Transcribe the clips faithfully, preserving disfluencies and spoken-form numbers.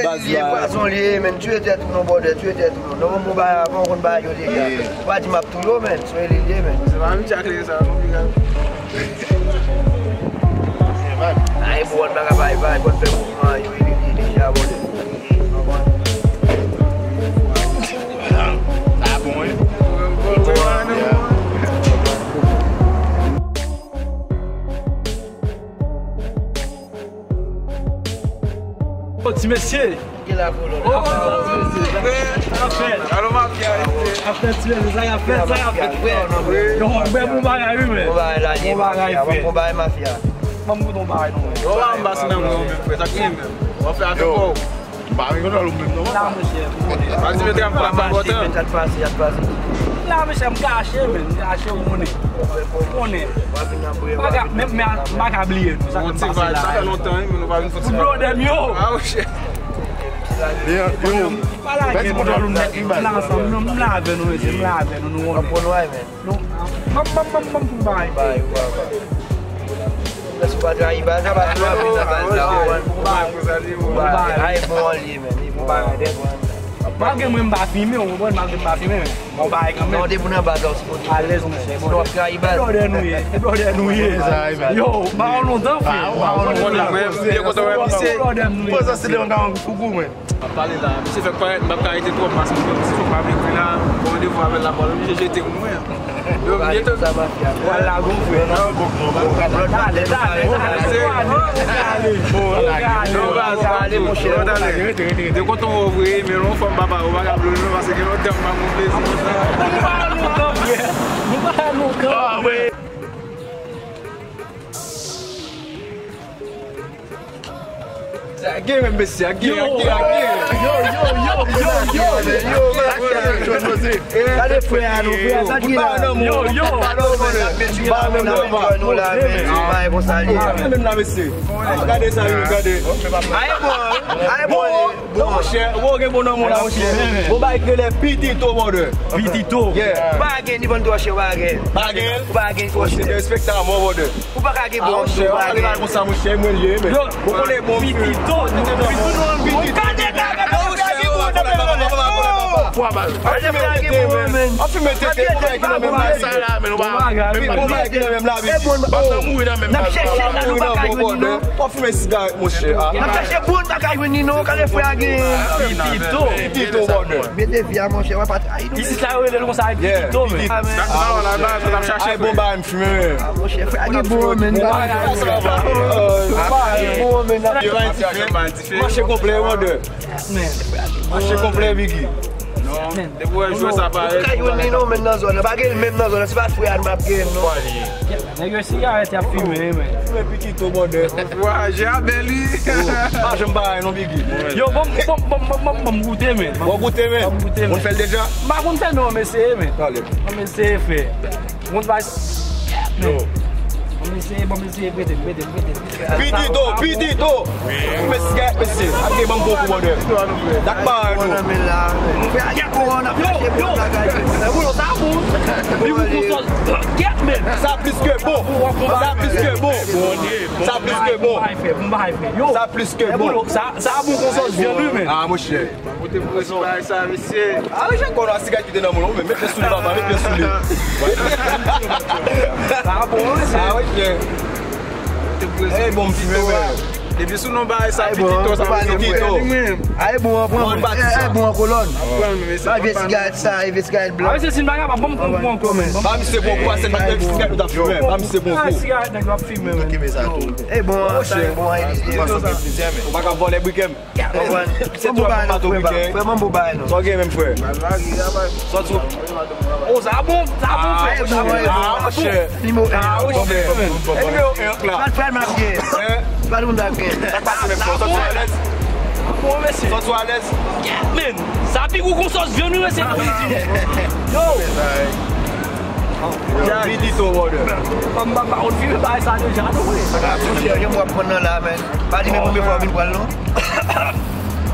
Baz li ye, pwazon li ye, menn. Tiye tèt ou non, brother, tiye tèt ou non. Non, bon, bagay avan, ou konn bagay yo deja. Ou pa di m ap touye w, menn. Soyez li ye, menn. Se pa menm tchak li ye sa, non, piga. Ay, bon, bagay, bay, bay, bon, fè mouvman, yo, li ye deja, brother. Sa bon, wi. Ô, ti mesye. Ki la pou nou? Ô, ô, ô, ô, ti mesye. Sa k ap fèt? Alo, mafya, wi. Sa k ap fèt, ti mesye? Sa k ap fèt? Sa k ap fèt, frè? Yo, mwen bon bagay, wi, men. Bon bagay la, bon bagay, frè. Bon bagay, mafya. Ban m goute yon bagay, non, men. Yo, ba m basi nan mwen, men, frè. Sa k gen, men? W ap fè afè pa w. M pa gen kontwòl ou menm non, papa. La, monchè, m konnen. Pati mete ap pran pa bòtò. Sa t pase, sa t pase. La, monchè, m kache, men, m kache, ou konnen. Ou konnen. M pa ka, men, men, m pa ka bliye, nou, sa k ap pase la. Sa fè lontan, wi, men nou pa vin fouti. Pou blòdè m yo. Ah, monchè. Yo, yo. Pa lage, men. M la ansanm, non, m la avè nou, mesye, m la avè nou, nou konnen. Non, ban m, ban m, ban m, ban m pou m bay. Bay, ou bay, bay. Lè sou pa trayi baz la, pa trayi baz la, ou konprann? Ou bay. Ay, bon, li, men, li bon. Malgre mwen, m pa fimen, ou konprann, malgre m pa fimen, men bon, bay kanmenm. Non, depi w nan baz la, ou sipoze alèz, monchè. Sinon, w ap trayi baz. Blòdè nou ye, blòdè nou ye. Yo, m pa wè w lontan, frè. M pa wè w lontan. Mwen, m byen kontan wè misye. Blòdè nou ye. Poze se de yon gawon fougou, mwen. M ap pale la, misye fèk parèt, m p ap ka rete twòp paske m gen yon ti fòm m ap ekri la, m gen randevou avè l la, m pral oblije jete pou mwen. Yo, m gentan. Pral lage w, frè. Dale, dale, dale. Yo, baz, yo, talè. Te kontan wè w vre, men yon fòm papa, ou pa ka bliye non, paske gen lontan m pa pran plezi konsa. Nou pa lontan, frè. Nou pa lontan, frè. Sa gen menm, mesye, sa gen, sa gen, sa gen. Yo, yo, yo, yo, yo, yo, yo. Gade frè a nou, frè a, sa gen la. Yo, yo. Ba nou, ba nou, ba nou la, men. Bay konsa li. Menm la, mesye. Gade sa, yo, gade. Ay bon, ay bon. Bon, monchè, ou gen bon nan moun la, monchè. Bon, bay ki rele Pitito, brother. Pitito. Yeah. Ou pa gen ni vann twò chè, ou pa gen. Pa gen? Ou pa gen twò chè. Se derespektan, mon brother. Ou pa ka gen bon, monchè, ou pa gen. Konsa, monchè, mwen liye, men. Yo, ou konnen bon. Pitito, pitito, pitito. Gade, gade, gade, gade, gade, gade. Fwa bal. Gade, gade, gade, men. An fi mete te, bon, bay ki nan menm la. Sa la, men, ou pa. Bon, bay ki nan menm la, men. Bon, ban nan mouri nan menm bal. N ap chèche la, nou pa ka jwenn li, non. Ou ap fimen sigarèt, monchè, a. N ap chèche bon, n pa ka jwenn li, non. Gade frè a gen. Pitito. Pitito, brother. Mete vi a, monchè, w ap trayi nou. Isit la, yo rele l konsa, Pitito, men. Sa k pa w la, la, yo t ap chache, frè. Ay, bon, bay, m fimen, men. Ah, monchè, frè a gen bon, men. Bon, bay, sa va. Bon, men. Yo pa yon ti fè. Mache konplè, brother. Mache konplè, Biggie. Non, depi w wè jwè sa parèt. Ou ka jwenn li non, menm nan zòn nan. Pa gen l menm nan zòn nan. Si pa frè a, nou p ap gen l non. Nèg yo sigarèt y ap fimen, men. Fimen pitito, brother. Ankouraje a bèl wi. Pa janm parèy non, Biggie. Yo, bon, bon, bon, bon, bon, bon, goute, men. Bon, goute, men. Bon, goute, men. Ou fè l deja? M pa konn fè non, men eseye, men. Talè. Bon, men eseye fè. Bon, bay. Yo. Bon, mesye, bon, mesye, prete, prete, prete. Pitito, pitito. Mesye, mesye. Ap gen ban m bon kou, brother. Dak pa nou. Yo, yo. Yo, yo, sa bon. Li pou konsòl. Kèt, men. Sa plis ke bon. Sa plis ke bon. Sa plis ke bon. Sa plis ke bon. Sa, sa bon konsòl vyann, wi, men. Ah, monchè. Kote pou rezo bagay sa, mesye? Ah, wi, jan konnen sigarèt ki te nan men w, men mete sou li, papa, mete sou li. Sa bon, mesye. Ah, wi, chè. Kote pou rezo? Ey, bon, m fimen, men. Depi sou non bagay sa, pitito, sa bon, pitito. Ay, bon, an pran. Ay, bon, an kolòn. Ba vye sigarèt sa, vye sigarèt blan. Ah, mesye, si n pa kapab, bon, bon, bon, bon. Ba misye bon kou, se pa sigarèt nou t ap fimen. Ba misye bon kou. Sigarèt nèg yo ap fimen, men. Ey, bon, sa bon, ay, ou pa ka vòlè brikè m. Frè, m pou bay non, frè, frè, m pou bay non. Sa w gen menm, frè? Sòti. Oh, sa bon, sa bon, frè. Ah, monchè. Nimewo en. Ah, monchè. E nimewo en la. Sa frè m ap gen. Hein? Sa moun ap gen. Sa k pase menm, frè? Sòti alèz. Bon, mesye. Sòti alèz. Men, sa pi gou kon sòs vyann, wi, mesye. Yo. Yo, pitito, brother. Ban m, ban m, ban m, ou fimen bagay sa deja, non, wi. Monchè, jan m w ap pran nan la, men. Pa di men premye fwa w vin pran l, non.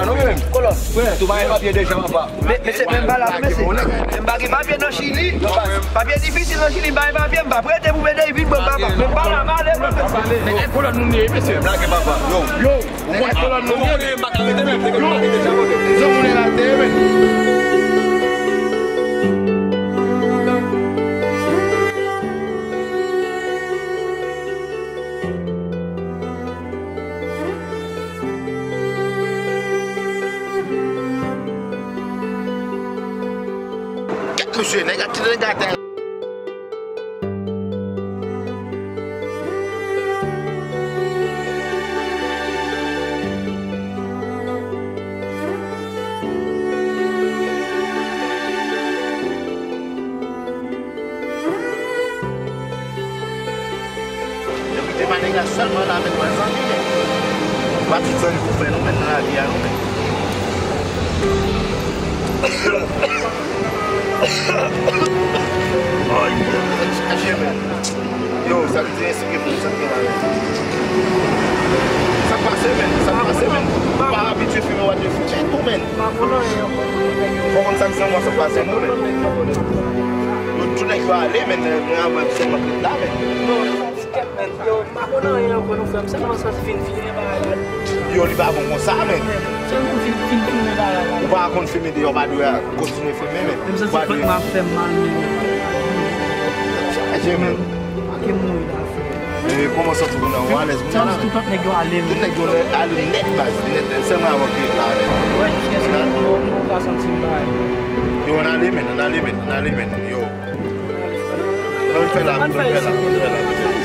la non, men. Kolòn. Tou bay papye deja, papa. Men, men se, men m pa la, men se, men m pa gen papye nan Chili. Papye difisil nan Chili, m pa gen papye, m pa prete pou mete vin, mwen, papa. Men m pa la, m ale, mwen. Men e kolòn nou ye, mesye. Blage, papa. Yo. Yo. Ou wè kolòn nou ye. Yo. Zon moun la te, men. Gad mesye, nèg ap tire gade. Yo kite pa nèg la sèlman la, men, wè zanmi, men. Pa tout zanmi pou fè nou, men, nan lavi a, nou, men. Ay, chaje, men. Yo, sa vle di enspire pou nou, sa k gen la, men. Sa k pase, men? Sa k pase, men? Ou pa abitye fimen, what the fuck? Tchè tou, men. Fò konn sa k zanmi sa k pase nou, men. Yo, tout nèg yo ale, men, mwen avè w sèlman k ret la, men. Non, sa di kèt, men. Yo, m pa konn anyen ankò, non, frè m. Sèlman santi fin fini bagay la. Yo, li pa bon konsa, men. Sèlman fin, fin fini bagay la. Ou pa konn fimen deyò, pa dwe kontinye fimen, men. Menm santi fòk m ap fè m mal, men. Chaje, men. Pa ke mouri la, frè. E kòman santi w nan? Ou alèz, moun alèz? Tout lòt nèg yo ale, men. Tout nèg yo ale nèt, baz, nèt, nèt. Sèlman avè w ki ret la, men. Wè, jiskaske nou, nou ka santi m bagay. Yo, ann ale, men, ann ale, men, ann ale, men, yo. Ann fè la, ann fè la, ann fè la.